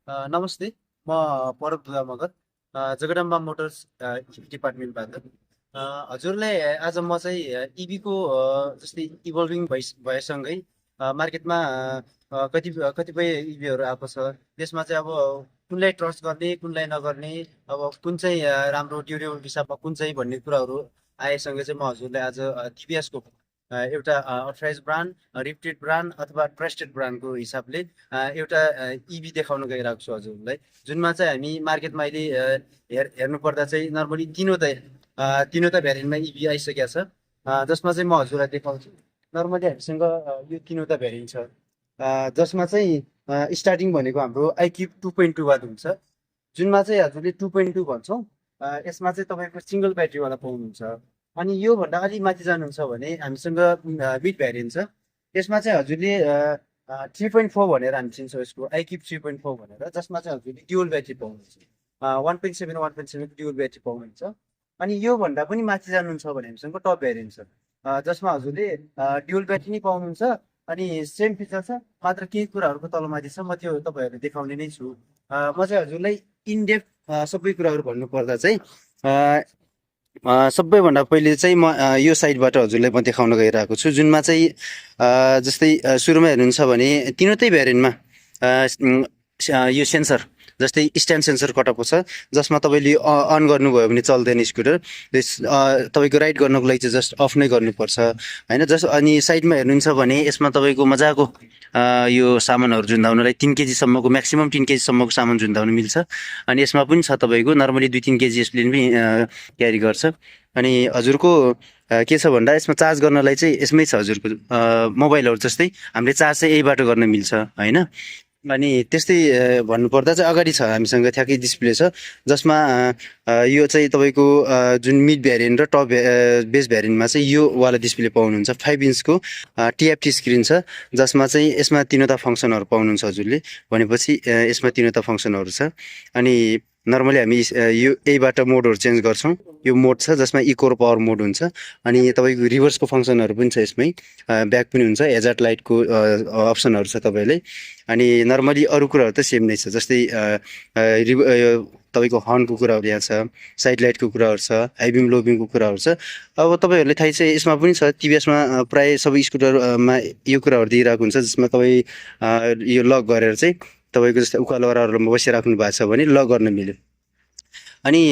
नमस्ते, म परबदुला मगर, जगदम्बा मोटर्स डिपार्टमेन्टबाट। हजुरलाई आज म चाहिँ इभीको जस्तै इभल्भिङ भएसँगै मार्केटमा कतिपय इभीहरू आएको छ। त्यसमा चाहिँ अब कुनलाई ट्रस्ट गर्ने, कुनलाई नगर्ने, अब कुन चाहिँ राम्रो ड्युरेबल हिसाबमा कुन चाहिँ भन्ने कुराहरू आएसँगै चाहिँ म हजुरलाई आज टिभीएसको एउटा अथराइज ब्रान्ड, रिप्युटेड ब्रान्ड अथवा ट्रस्टेड ब्रान्डको हिसाबले एउटा इभी देखाउन गइरहेको छु हजुरलाई। जुनमा चाहिँ हामी मार्केटमा अहिले हेर्नुपर्दा चाहिँ नर्मली तिनवटा भ्यारिएन्टमा इभी आइसकेको छ। जसमा चाहिँ म हजुरलाई देखाउँछु। नर्मली हामीसँग यो तिनवटा भ्यारिएन्ट छ, जसमा चाहिँ स्टार्टिङ भनेको हाम्रो आइक्युब 2.2 हुन्छ। जुनमा चाहिँ हजुरले 2.2 भन्छौँ। यसमा चाहिँ तपाईँको सिङ्गल ब्याट्रीवाला पाउनुहुन्छ। अनि योभन्दा अलिक माथि जानुहुन्छ भने हामीसँग मिड भ्यारिएन्ट छ। यसमा चाहिँ हजुरले 3.4 भनेर हामी चिन्छौँ यसको, आइक्युब 3.4 भनेर, जसमा चाहिँ हजुरले ड्युअल ब्याट्री पाउनुहुन्छ। 1.7 ड्युअल ब्याट्री पाउनुहुन्छ। अनि योभन्दा पनि माथि जानुहुन्छ भने हामीसँग टप भ्यारिएन्ट छ, जसमा हजुरले ड्युअल ब्याट्री नै पाउनुहुन्छ। अनि सेम फिचर छ, मात्र केही कुराहरूको तलमाथि छ। म त्यो तपाईँहरूलाई देखाउने नै छु। म चाहिँ हजुरलाई इनडेप्थ सबै कुराहरू भन्नुपर्दा चाहिँ सबैभन्दा पहिले चाहिँ म यो साइडबाट हजुरलाई म देखाउन गइरहेको छु। जुनमा चाहिँ जस्तै सुरुमा हेर्नुहुन्छ भने तिनवटै भ्यारिएन्टमा यो सेन्सर, जस्तै स्ट्यान्ड सेन्सर कटाएको छ, जसमा तपाईँले अन गर्नुभयो भने चल्दैन स्कुटर। तपाईँको राइड गर्नको लागि चाहिँ जस्ट अफ नै गर्नुपर्छ होइन। अनि साइडमा हेर्नुहुन्छ भने यसमा तपाईँको मजाको यो सामानहरू झुन्डाउनलाई 3 केजीसम्मको, म्याक्सिमम् 3 केजीसम्मको सामान झुन्डाउन मिल्छ। अनि यसमा पनि छ तपाईँको नर्मली 2-3 केजी यसले पनि क्यारी गर्छ। अनि हजुरको के छ भन्दा यसमा चार्ज गर्नलाई चाहिँ यसमै छ हजुरको, मोबाइलहरू जस्तै हामीले चार्ज चाहिँ यहीबाट गर्न मिल्छ होइन। अनि त्यस्तै भन्नुपर्दा चाहिँ अगाडि छ हामीसँग ठ्याक्कै डिस्प्ले छ, जसमा यो चाहिँ तपाईँको जुन मिड भ्यारिएन्ट र टप बेस भ्यारिएन्टमा चाहिँ यो वाला डिस्प्ले पाउनुहुन्छ। 5 इन्चको टिएफटी स्क्रिन छ, जसमा चाहिँ यसमा तिनवटा फङ्सनहरू पाउनुहुन्छ हजुरले। भनेपछि यसमा तिनवटा फङ्सनहरू छ। अनि नर्मली हामी यो यहीबाट मोडहरू चेन्ज गर्छौँ। यो मोड छ जसमा इको र पावर मोड हुन्छ। अनि तपाईँको रिभर्सको फङ्सनहरू पनि छ यसमै, ब्याक पनि हुन्छ, हेजार्ड लाइटको अप्सनहरू छ तपाईँले। अनि नर्मली अरू कुराहरू त सेम नै छ, जस्तै तपाईँको हर्नको कुराहरू यहाँ छ, साइड लाइटको कुराहरू छ, हाइबिम लोबिङको कुराहरू छ। अब तपाईँहरूले थाहै छ यसमा पनि छ, टिभीएसमा प्रायः सबै स्कुटरमा यो कुराहरू दिइरहेको हुन्छ, जसमा तपाईँ यो लक गरेर चाहिँ तपाईँको जस्तै उकालो ओह्रालोमा बसिराख्नु भएको छ भने लक गर्न मिल्यो। अनि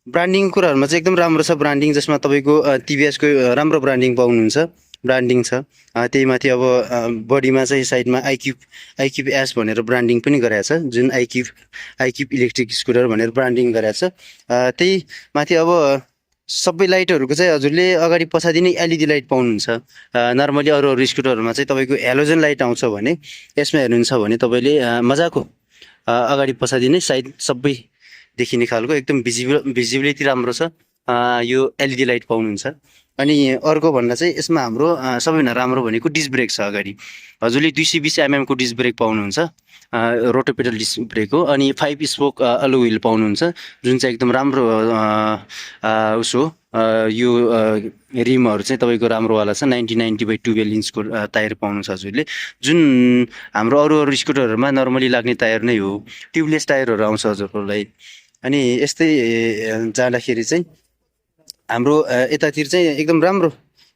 ब्रान्डिङ कुराहरूमा चाहिँ एकदम राम्रो छ ब्रान्डिङ, जसमा तपाईँको टिभीएसको राम्रो ब्रान्डिङ पाउनुहुन्छ, ब्रान्डिङ छ। त्यही माथि अब बडीमा चाहिँ साइडमा आइक्युब एस भनेर ब्रान्डिङ पनि गराएको छ, जुन आइक्युब इलेक्ट्रिक स्कुटर भनेर ब्रान्डिङ गराएको छ। त्यही माथि अब सबै लाइटहरूको चाहिँ हजुरले अगाडि पछाडि नै एलइडी लाइट पाउनुहुन्छ। नर्मली अरू स्कुटरहरूमा चाहिँ तपाईँको हेलोजन लाइट आउँछ भने यसमा हेर्नुहुन्छ भने तपाईँले मजाको अगाडि पछाडि नै साइड सबै देखिने खालको एकदम भिजिबिलिटी राम्रो छ, यो एलइडी लाइट पाउनुहुन्छ। अनि अर्को भन्दा चाहिँ यसमा हाम्रो सबैभन्दा राम्रो भनेको डिस्क ब्रेक छ। अगाडि हजुरले 220 mm को डिस्क ब्रेक पाउनुहुन्छ, रोटोपेडल डिस्क ब्रेक हो। अनि 5 स्पोक अलो व्हिल पाउनुहुन्छ, जुन चाहिँ एकदम राम्रो उसो यो रिमहरू चाहिँ तपाईँको राम्रोवाला छ। 90/12 इन्चको टायर पाउनुहुन्छ हजुरले, जुन हाम्रो अरू स्कुटरहरूमा नर्मली लाग्ने टायर नै हो, ट्युबलेस टायरहरू आउँछ हजुरहरूलाई। अनि यस्तै जाँदाखेरि चाहिँ हाम्रो यतातिर चाहिँ एकदम राम्रो,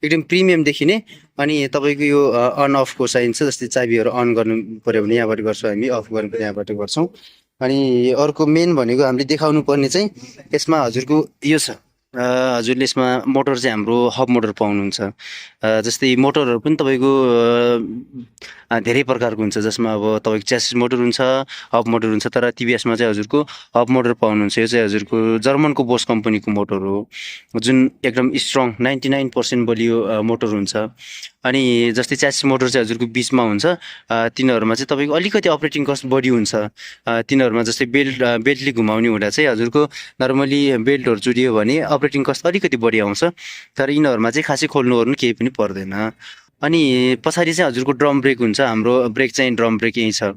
एकदम प्रिमियम देखिने। अनि तपाईँको यो अन अफको साइन छ, जस्तै चाबीहरू अन गर्नु पऱ्यो भने यहाँबाट गर्छौँ हामी, अफ गर्नु पनि यहाँबाट गर्छौँ। अनि अर्को मेन भनेको हामीले देखाउनु पर्ने चाहिँ यसमा हजुरको यो छ, हजुरले यसमा मोटर चाहिँ हाम्रो हब मोटर पाउनुहुन्छ। जस्तै मोटरहरू पनि तपाईँको धेरै प्रकारको हुन्छ, जसमा अब तपाईँको च्यासिस मोटर हुन्छ, हब मोटर हुन्छ। तर टिभीएसमा चाहिँ हजुरको हब मोटर पाउनुहुन्छ। यो चाहिँ हजुरको जर्मनको बोस कम्पनीको मोटर हो, जुन एकदम स्ट्रङ 99% बलियो मोटर हुन्छ। अनि जस्तै च्यासिस मोटर चाहिँ हजुरको बिचमा हुन्छ, तिनीहरूमा चाहिँ तपाईँको अलिकति अपरेटिङ कस्ट बढी हुन्छ। तिनीहरूमा जस्तै बेल्टले घुमाउने हुँदा चाहिँ हजुरको नर्मली बेल्टहरू चुडियो भने अपरेटिङ कस्ट अलिकति बढी आउँछ। तर यिनीहरूमा चाहिँ खासै खोल्नु ओर्नु केही पनि पर्दैन। अनि पछाडि चाहिँ हजुरको ड्रम ब्रेक हुन्छ, हाम्रो ब्रेक चाहिँ ड्रम ब्रेक यहीँ छ।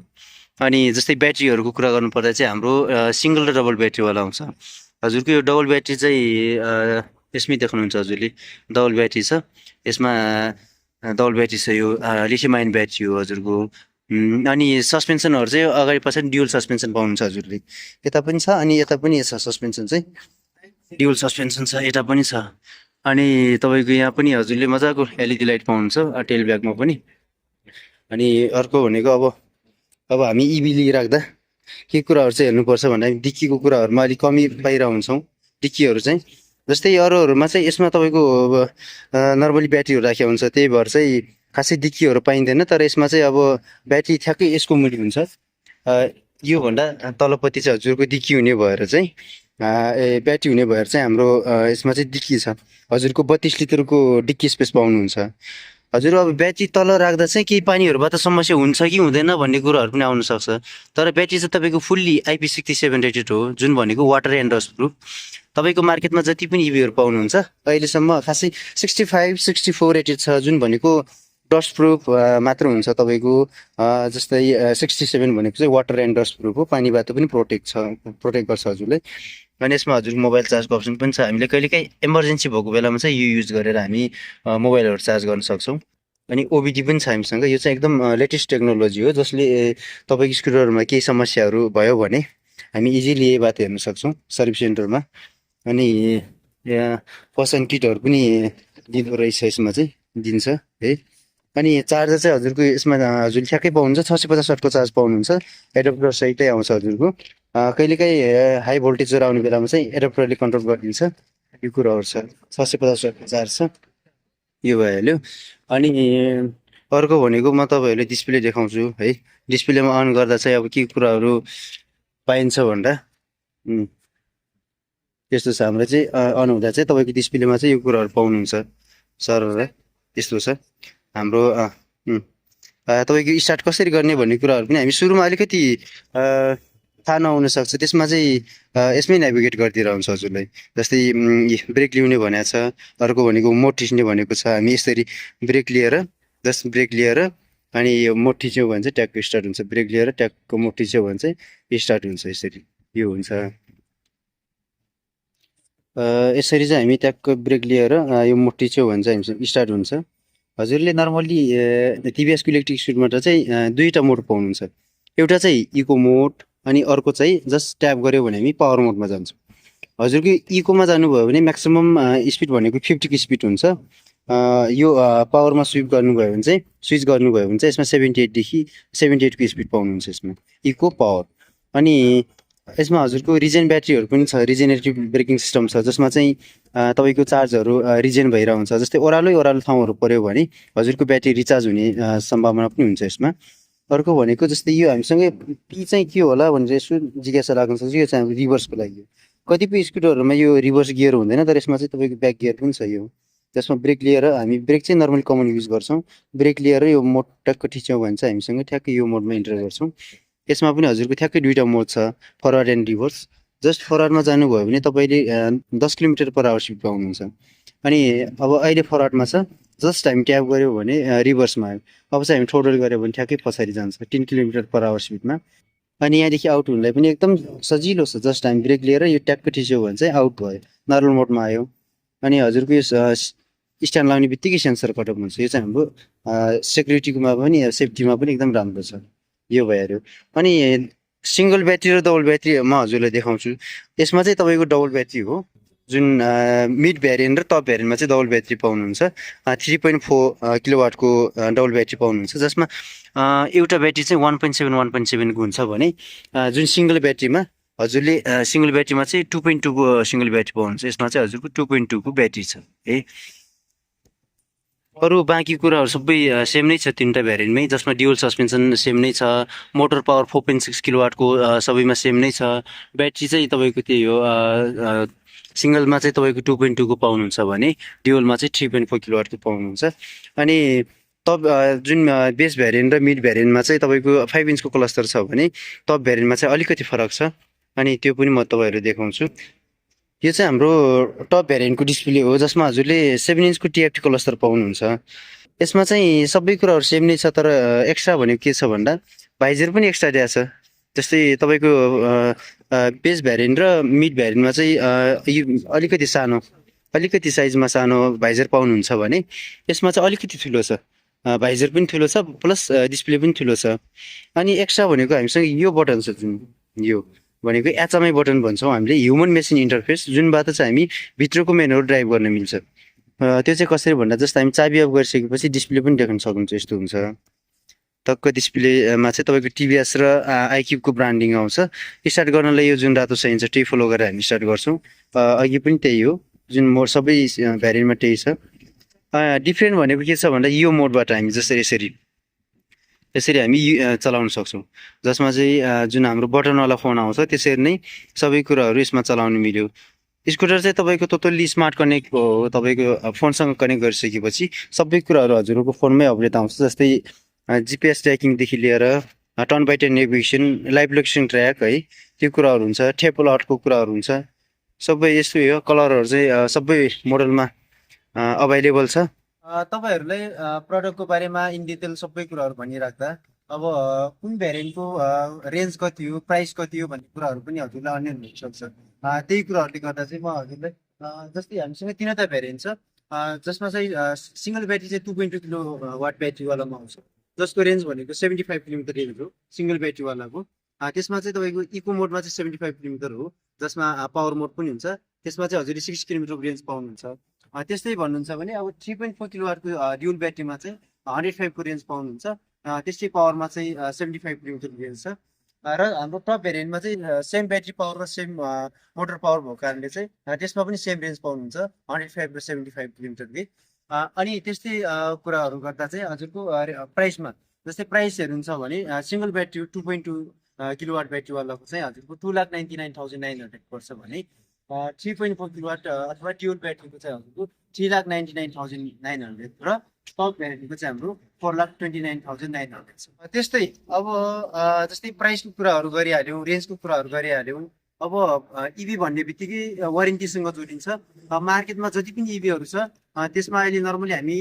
अनि जस्तै ब्याट्रीहरूको कुरा गर्नुपर्दा चाहिँ हाम्रो सिङ्गल र डबल ब्याट्रीवाला आउँछ। हजुरको यो डबल ब्याट्री चाहिँ यसमै देख्नुहुन्छ हजुरले, डबल ब्याट्री छ। यसमा डबल ब्याट्री छ, यो लिथियम आयन ब्याट्री हो हजुरको। अनि सस्पेन्सनहरू चाहिँ अगाडि पछाडि ड्युल सस्पेन्सन पाउनुहुन्छ हजुरले। यता पनि छ अनि यता पनि छ सस्पेन्सन चाहिँ ड्युल सस्पेन्सन छ, यता पनि छ। अनि तपाईँको यहाँ पनि हजुरले मजाको एलइडी लाइट पाउनुहुन्छ टेल ब्यागमा पनि। अनि अर्को भनेको अब हामी इभी लिइराख्दा के कुराहरू चाहिँ हेर्नुपर्छ भन्दा डिक्कीको कुराहरूमा अलिक कमी पाइरहेको हुन्छौँ। डिक्कीहरू चाहिँ जस्तै अरूहरूमा चाहिँ यसमा तपाईँको नर्मली ब्याट्रीहरू राखेको हुन्छ, त्यही भएर चाहिँ खासै डिक्कीहरू पाइँदैन। तर यसमा चाहिँ अब ब्याट्री ठ्याक्कै यसको मुनि हुन्छ, योभन्दा तलपट्टि चाहिँ हजुरको डिक्की हुने भएर चाहिँ ब्याट्री हुने भएर चाहिँ हाम्रो यसमा चाहिँ डिक्की छ। हजुरको 32 लिटरको डिक्की स्पेस पाउनुहुन्छ। हजुर अब ब्याट्री तल राख्दा चाहिँ केही पानीहरूबाट समस्या हुन्छ कि हुँदैन भन्ने कुराहरू पनि आउन सक्छ। तर ब्याट्री चाहिँ तपाईँको फुल्ली IP67 रेटेड हो, जुन भनेको वाटर एन्ड डस्ट प्रुफ। तपाईँको मार्केटमा जति पनि इभीहरू पाउनुहुन्छ अहिलेसम्म खासै 65, 64 रेटेड छ, जुन भनेको डस्ट प्रुफ मात्र हुन्छ। तपाईँको जस्तै 67 भनेको चाहिँ वाटर एन्ड डस्ट प्रुफ हो, पानीबाट पनि प्रोटेक्ट गर्छ हजुरलाई। अनि यसमा हजुर मोबाइल चार्जको अप्सन पनि छ। हामीले कहिलेकाहीँ इमर्जेन्सी भएको बेलामा चाहिँ यो युज गरेर हामी मोबाइलहरू चार्ज गर्न सक्छौँ। अनि ओबिडी पनि छ हामीसँग। यो चाहिँ एकदम लेटेस्ट टेक्नोलोजी हो, जसले तपाईँको स्कुटरमा केही समस्याहरू भयो भने हामी इजिली यही बात हेर्न सक्छौँ सर्भिस सेन्टरमा। अनि यहाँ पर्सन किटहरू पनि दिँदो रहेछ, यसमा चाहिँ दिन्छ है। अनि चार्जर चाहिँ हजुरको यसमा हजुरले ठ्याक्कै पाउनुहुन्छ 650 वाटको चार्ज पाउनुहुन्छ। एडप्टर सहितै आउँछ हजुरको। कहिलेकाहीँ हाई भोल्टेजहरू आउने बेलामा चाहिँ एडप्टरले कन्ट्रोल गरिदिन्छ। यो कुराहरू छ, 650 वाटको चार्ज छ, यो भइहाल्यो। अनि अर्को भनेको म तपाईँहरूले डिस्प्ले देखाउँछु है। डिस्प्लेमा अन गर्दा चाहिँ अब के कुराहरू पाइन्छ भन्दा त्यस्तो छ। हाम्रो चाहिँ अन हुँदा चाहिँ तपाईँको डिस्प्लेमा चाहिँ यो कुराहरू पाउनुहुन्छ सर, त्यस्तो छ हाम्रो। तपाईँको स्टार्ट कसरी गर्ने भन्ने कुराहरू पनि हामी सुरुमा अलिकति थाहा नहुन सक्छ, त्यसमा चाहिँ यसमै नेभिगेट गरिदिएर हुन्छ हजुरलाई। जस्तै ब्रेक लिउने भनेको छ, अर्को भनेको मोड थिच्ने भनेको छ। हामी यसरी ब्रेक लिएर जस्ट ब्रेक लिएर अनि यो मोड थिच्यो भने चाहिँ ट्याकको स्टार्ट हुन्छ, ब्रेक लिएर ट्याकको मोड थिच्यो भने चाहिँ स्टार्ट हुन्छ, यसरी यो हुन्छ। यसरी चाहिँ हामी ट्याकको ब्रेक लिएर यो मोड थिच्यो भने चाहिँ हामीसँग स्टार्ट हुन्छ। हजुरले नर्मल्ली टिभीएसको इलेक्ट्रिक स्कुटरमा चाहिँ दुईवटा मोड पाउनुहुन्छ। एउटा चाहिँ इको मोड अनि अर्को चाहिँ जस्ट ट्याप गऱ्यो भने हामी पावर मोडमा जान्छौँ। हजुरको इकोमा जानुभयो भने म्याक्सिमम स्पिड भनेको 50 को स्पिड हुन्छ। यो पावरमा स्विच गर्नुभयो भने चाहिँ यसमा 78देखि 78 को स्पिड पाउनुहुन्छ यसमा इको पावर। अनि यसमा हजुरको रिजेन ब्याट्रीहरू पनि छ, रिजेनेरेटिभ ब्रेकिङ सिस्टम छ, जसमा चाहिँ तपाईँको चार्जहरू रिजेन भइरहेको हुन्छ। जस्तै ओह्रालो ठाउँहरू पऱ्यो भने हजुरको ब्याट्री रिचार्ज हुने सम्भावना पनि हुन्छ यसमा। अर्को भनेको जस्तै यो हामीसँगै पी चाहिँ के होला भनेर यसो जिज्ञासा लाग्न सक्छ। यो चाहिँ हाम्रो रिभर्सको लागि हो। कतिपय स्कुटरहरूमा यो रिभर्स गियर हुँदैन, तर यसमा चाहिँ तपाईँको ब्याक गियर पनि छ। यो जसमा ब्रेक लिएर हामी ब्रेक चाहिँ नर्मली कमन युज गर्छौँ। ब्रेक लिएर यो मोड ट्याक्क थिच्यौँ भने चाहिँ हामीसँग ठ्याक्कै यो मोडमा इन्टर गर्छौँ। यसमा पनि हजुरको ठ्याक्कै दुईवटा मोड छ, फरवर्ड एन्ड रिभर्स। जस्ट फरवर्डमा जानुभयो भने तपाईँले 10 किलोमिटर/आवर स्पिड पाउनुहुन्छ। अनि अब अहिले फरवर्डमा छ, जस्ट हामी ट्याप गऱ्यो भने रिभर्समा आयो। अब चाहिँ हामी थ्रोटल गऱ्यो भने ठ्याक्कै पछाडि जान्छ 10 किलोमिटर/आवर स्पिडमा। अनि यहाँदेखि आउट हुनलाई पनि एकदम सजिलो छ। जस्ट हामी ब्रेक लिएर यो ट्याक्क थिच्यो भने चाहिँ आउट भयो, नर्मल मोडमा आयो। अनि हजुरको यो स्ट्यान्ड लाउने बित्तिकै सेन्सर कटअप हुन्छ। यो चाहिँ हाम्रो सेक्युरिटीमा पनि सेफ्टीमा पनि एकदम राम्रो छ। यो भइहाल्यो। अनि सिङ्गल ब्याट्री र डबल ब्याट्री म हजुरलाई देखाउँछु। यसमा चाहिँ तपाईँको डबल ब्याट्री हो, जुन मिड भ्यारिएन्ट र टप भ्यारिएन्टमा चाहिँ डबल ब्याट्री पाउनुहुन्छ। 3.4 किलोवाटको डबल ब्याट्री पाउनुहुन्छ, जसमा एउटा ब्याट्री चाहिँ 1.7 को हुन्छ भने जुन सिङ्गल ब्याट्रीमा हजुरले सिङ्गल ब्याट्रीमा चाहिँ 2.2 को सिङ्गल ब्याट्री पाउनुहुन्छ। यसमा चाहिँ हजुरको 2.2 को ब्याट्री छ है। अरू बाँकी कुराहरू सबै सेम नै छ तिनवटा भ्यारिएन्टमै, जसमा ड्युल सस्पेन्सन सेम नै छ। मोटर पावर 4.6 किलोवाटको सबैमा सेम नै छ। ब्याट्री चाहिँ तपाईँको त्यही हो, सिङ्गलमा चाहिँ तपाईँको 2.2 को पाउनुहुन्छ भने ड्युलमा चाहिँ 3.4 किलोवाटको पाउनुहुन्छ। अनि टप जुन बेस भ्यारिएन्ट र मिड भ्यारिएन्टमा चाहिँ तपाईँको 5 इन्चको क्लस्टर छ भने टप भ्यारिएन्टमा चाहिँ अलिकति फरक छ। अनि त्यो पनि म तपाईँहरू देखाउँछु। यो चाहिँ हाम्रो टप भ्यारिएन्टको डिस्प्ले हो, जसमा हजुरले 7 इन्चको TFT क्लस्टर पाउनुहुन्छ। यसमा चाहिँ सबै कुराहरू सेम नै छ, तर एक्स्ट्रा भनेको के छ भन्दा भाइजर पनि एक्स्ट्रा दिएको छ। जस्तै तपाईँको बेस भ्यारिएन्ट र मिड भ्यारिएन्टमा चाहिँ यो अलिकति साइजमा सानो भाइजर पाउनुहुन्छ भने यसमा चाहिँ अलिकति ठुलो छ। भाइजर पनि ठुलो छ प्लस डिस्प्ले पनि ठुलो छ। अनि एक्स्ट्रा भनेको हामीसँग यो बटन छ जुन यो भनेको एचएमआई बटन भन्छौँ हामीले, ह्युमन मेसिन इन्टरफेस, जुनबाट चाहिँ हामी भित्रको मेनुहरू ड्राइभ गर्न मिल्छ। त्यो चाहिँ कसरी भन्दा जस्तो हामी चाबी अफ गरिसकेपछि डिस्प्ले पनि देख्न सक्नुहुन्छ, यस्तो हुन्छ। टक्क डिस्प्लेमा चाहिँ तपाईँको टिभीएस र आइक्युबको ब्रान्डिङ आउँछ। स्टार्ट गर्नलाई यो जुन रातो चाहिन्छ त्यही फलो गरेर हामी स्टार्ट गर्छौँ। अघि पनि त्यही हो, जुन मोड सबै भ्यारिएन्टमा त्यही छ। डिफ्रेन्ट भनेको के छ भन्दा यो मोडबाट हामी जसरी यसरी हामी चलाउन सक्छौँ, जसमा चाहिँ जुन हाम्रो बटनवाला फोन आउँछ त्यसरी नै सबै कुराहरू यसमा चलाउनु मिल्यो। स्कुटर चाहिँ तपाईँको टोटल्ली स्मार्ट कनेक्ट हो, तपाईँको फोनसँग कनेक्ट गरिसकेपछि सबै कुराहरू हजुरको फोनमै अपडेट आउँछ। जस्तै जिपिएस ट्र्याकिङदेखि लिएर turn by turn navigation, live location track है, त्यो कुराहरू हुन्छ। टेबल आउटको कुराहरू हुन्छ, सबै यस्तै हो। कलरहरू चाहिँ सबै मोडलमा अभाइलेबल छ। तपाईँहरूलाई प्रडक्टको बारेमा इन डिटेल सबै कुराहरू भनिराख्दा अब कुन भेरिएन्टको रेन्ज कति हो, प्राइस कति हो भन्ने कुराहरू पनि हजुरलाई अन्य हुनसक्छ। त्यही कुराहरूले गर्दा चाहिँ म हजुरलाई जस्तै हामीसँग तिनवटा भेरिएन्ट छ, जसमा चाहिँ सिङ्गल ब्याट्री चाहिँ 2.2 किलो वाट ब्याट्रीवालामा आउँछ, जसको रेन्ज भनेको 75 किलोमिटर रेन्ज हो सिङ्गल ब्याट्रीवालाको। त्यसमा चाहिँ तपाईँको इको मोडमा चाहिँ 75 किलोमिटर हो, जसमा पावर मोड पनि हुन्छ। त्यसमा चाहिँ हजुरले 60 किलोमिटरको रेन्ज पाउनुहुन्छ। त्यस्तै भन्नुहुन्छ भने अब 3.4 किलोवाटको ड्युल ब्याट्रीमा चाहिँ 105 को रेन्ज पाउनुहुन्छ। त्यस्तै पावरमा चाहिँ 75 किलोमिटर रेन्ज छ। र हाम्रो टप भेरिएन्टमा चाहिँ सेम ब्याट्री पावर र सेम मोटर पावर भएको कारणले चाहिँ त्यसमा पनि सेम रेन्ज पाउनुहुन्छ, 105 र 75 किलोमिटरकै। अनि त्यस्तै कुराहरू गर्दा चाहिँ हजुरको प्राइसमा जस्तै प्राइस हेर्नुहुन्छ भने सिङ्गल ब्याट्री 2.2 किलोवाट ब्याट्रीवालाको चाहिँ हजुरको 2,99,900 पर्छ भने 3.4 किलोवाट अथवा ड्युल ब्याट्रीको चाहिँ हजुरको 3,99,900 र टप भेरिएन्टको चाहिँ हाम्रो 4,29,900 छ। त्यस्तै अब जस्तै प्राइसको कुराहरू गरिहाल्यौँ, रेन्जको कुराहरू गरिहाल्यौँ। अब इभी भन्ने बित्तिकै वारेन्टीसँग जोडिन्छ। मार्केटमा जति पनि इभीहरू छ त्यसमा अहिले नर्मली हामी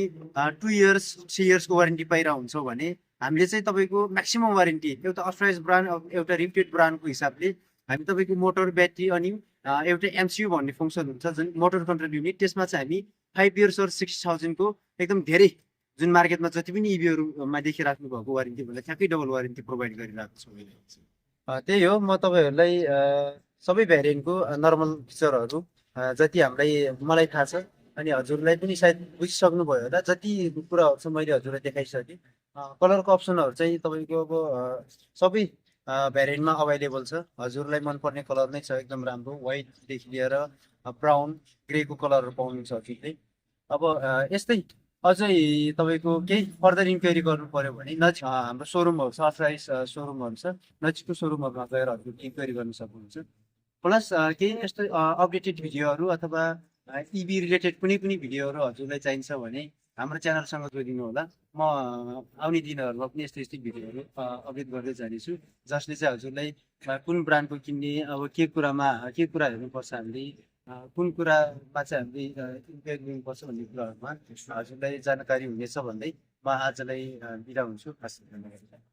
2 इयर्स 3 इयर्सको वारेन्टी पाइरहेको हुन्छौँ भने हामीले चाहिँ तपाईँको म्याक्सिमम वारेन्टी एउटा अथराइज ब्रान्ड, एउटा रिप्युटेड ब्रान्डको हिसाबले हामी तपाईँको मोटर, ब्याट्री अनि एउटा एमसियु भन्ने फङ्सन हुन्छ जुन मोटर कन्ट्रोल युनिट, त्यसमा चाहिँ हामी 5 इयर्स और 60,000 को एकदम धेरै जुन मार्केटमा जति पनि इभीहरूमा देखिराख्नु भएको वारेन्टी भन्दा ठ्याक्कै डबल वारेन्टी प्रोभाइड गरिरहेको छौँ। त्यही हो, म तपाईँहरूलाई सबै भेरिएन्टको नर्मल फिचरहरू जति मलाई थाहा छ अनि हजुरलाई पनि सायद बुझिसक्नुभयो होला, जति कुराहरू छ मैले हजुरलाई देखाइसकेँ। कलरको अप्सनहरू चाहिँ तपाईँको अब सबै भेरिएन्टमा अभाइलेबल छ। हजुरलाई मनपर्ने कलर नै छ, एकदम राम्रो, व्हाइटदेखि लिएर ब्राउन, ग्रेको कलरहरू पाउनुहुन्छ हजुरले। अब यस्तै अझै तपाईँको केही फर्दर इन्क्वायरी गर्नु पर्यो भने नजिक हाम्रो सोरुमहरू छ, अथराइज सोरुमहरू छ, नजिकको सोरुमहरूमा गएर हजुरले इन्क्वायरी गर्न सक्नुहुन्छ। प्लस केही यस्तो अपडेटेड भिडियोहरू अथवा इभी रिलेटेड कुनै पनि भिडियोहरू हजुरलाई चाहिन्छ भने हाम्रो च्यानलसँग जोडिनु होला। म आउने दिनहरूमा पनि यस्तै भिडियोहरू अपडेट गर्दै जानेछु, जसले चाहिँ हजुरलाई कुन ब्रान्डको किन्ने, अब के कुरा हेर्नुपर्छ हामीले, कुन कुरामा चाहिँ हामीले इन्क्वायरी गर्नुपर्छ भन्ने कुराहरूमा हजुरलाई जानकारी हुनेछ भन्दै म आजलाई बिदा हुन्छु। हस्, धन्यवाद।